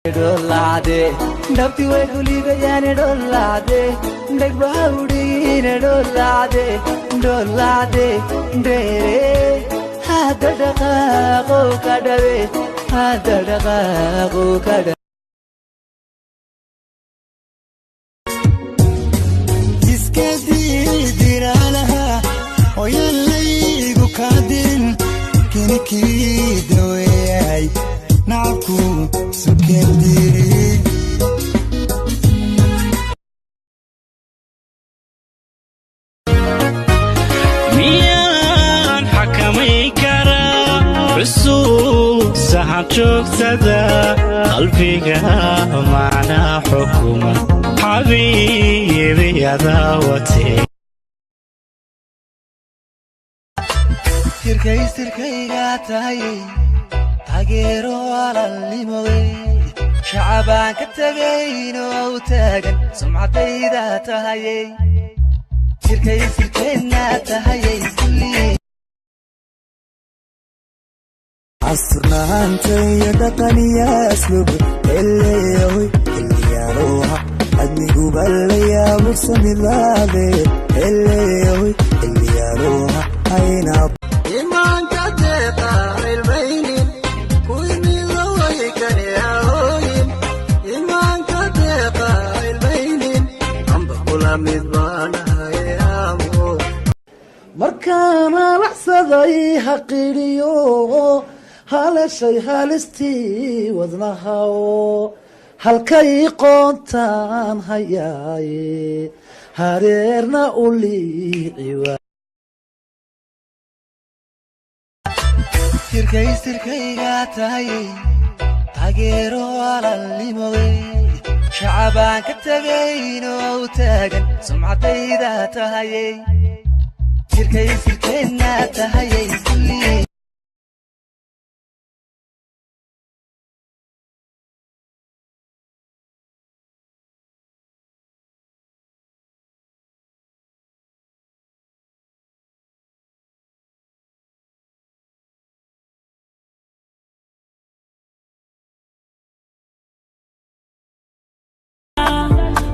Dhoolacde dhabti way kuliibayaane, dhoolacde dhegbaha udhigiine, dhoolacde dhoolacde dheere. Hadda dhaqaaqo ka dhawe, hadda dhaqaaqo ka dhawe. Iska diidiraalaha oyaan kaa dirin kinikii daweeyay nacabku sukendiri. Miyaan xakamay karaa xusuusaha joogtada qalbiga macnaa xukuma xabiibi adaawate? Tirkaystirkayga tahay, taageero walaalnimowey, shacabaan ka tegayno u taagan sumcadayda tahayey, tirkaystirkeenna tahayey kulli. Asturnaanta iyo dhaqaniya aslub eleeyahoy xilliyaaroha admiguba la yaabo samidaade eleeyahoy xilliyaaroha ayna. Imaanka deeqa ilmaynin kuimiloway kaniahooyin, imaanka deeqa ilmaynin amba kula mid baanahay amo. Markaan halacsaday haqidhiyo haleshay halistii wadnahaw, halkay qoontaan hayaaye hareerna u liici. Tirkaystirkayga tahay, taageero walaalnimowey, shacabaan ka tegayno u taagan sumcadayda tahayey, tirkaystirkeenna tahayey kulli.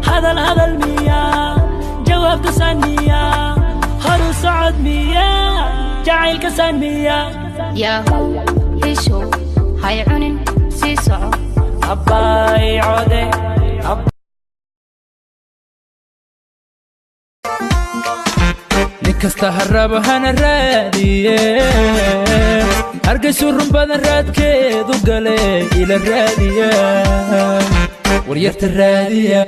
Hadal hadal miyaa, jawaabta saan miyaa, horu socod miyaa, jacaylka saan miyaa? Yaahow hishow, hay cunin, sii soco. Abbaay code. Nin kasta ha rabo hana raadiye, hargaysu run badan raadkeedu gale ila raadiya, waryarta raadiya.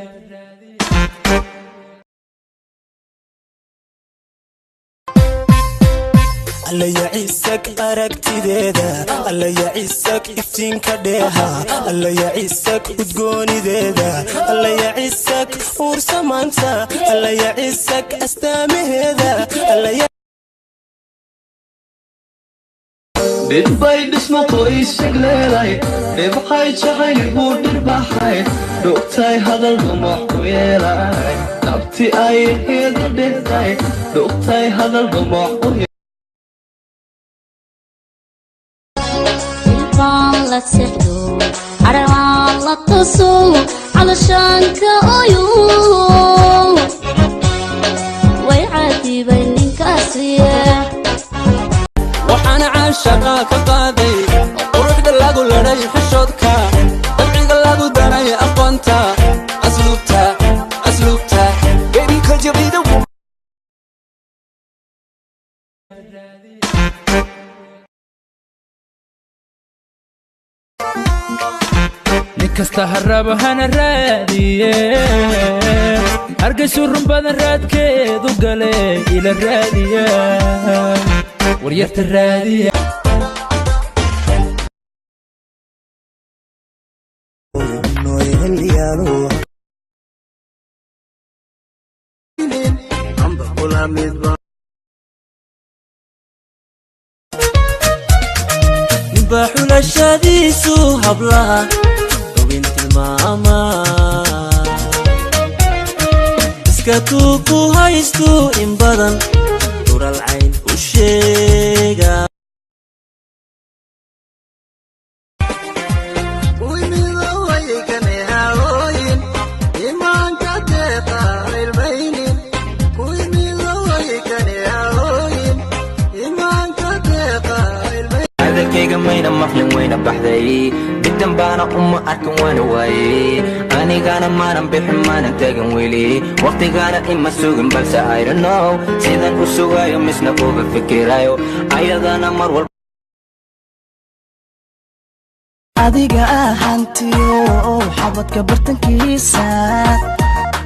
Alla yacisak aragtideeda, alla yacisak iftiinka dheeha, alla yacisak udgoonideeda, alla yacisak uursamaanta, alla yacisak astaamaheeda, alla. Dhidbay dhismo qoysag leedahay, dhibqay jacayl buu dhirbaxay, dhugtay hadal dhumuc ku yeelay, dhabti ay heedu dhehday, dhugtay hadal dhumuc ku. Ilbaan la sexdo, caraan la tuso, calashaanka oyo way cadibay ninkaasiye. Waxaana caashaqa ka qaaday quruxda lagu ladhay xishoodka, dabciga lagu daray aqoonta, asluubta asluubta. Baby, could you be the one? Nin kasta ha rabo hana raadiye, hargaysu run badan raadkeedu gale ila raadiya, waryarta raadiya. Xilliyaaroha amba kula mid. Ninbaa xulashadiisu hablaha hubin tilmaama, iska tuu ku haystu in badan dural cayn u sheega. Kuimiloway. dhacday dibdan baana uma arkin waana waayey anigana maanan bixin maanan tagin weli waqtigaana ima sugin balse I don't know sidan u sugayo misna uga fikirayo ayadana mar walba. Adiga ahantiyo xabadka bartankiisa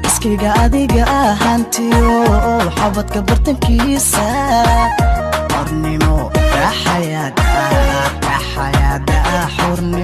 iskiga, adiga ahantiyo xabadka bartankiisa, xornimo raxayaada raxayaada xornimo.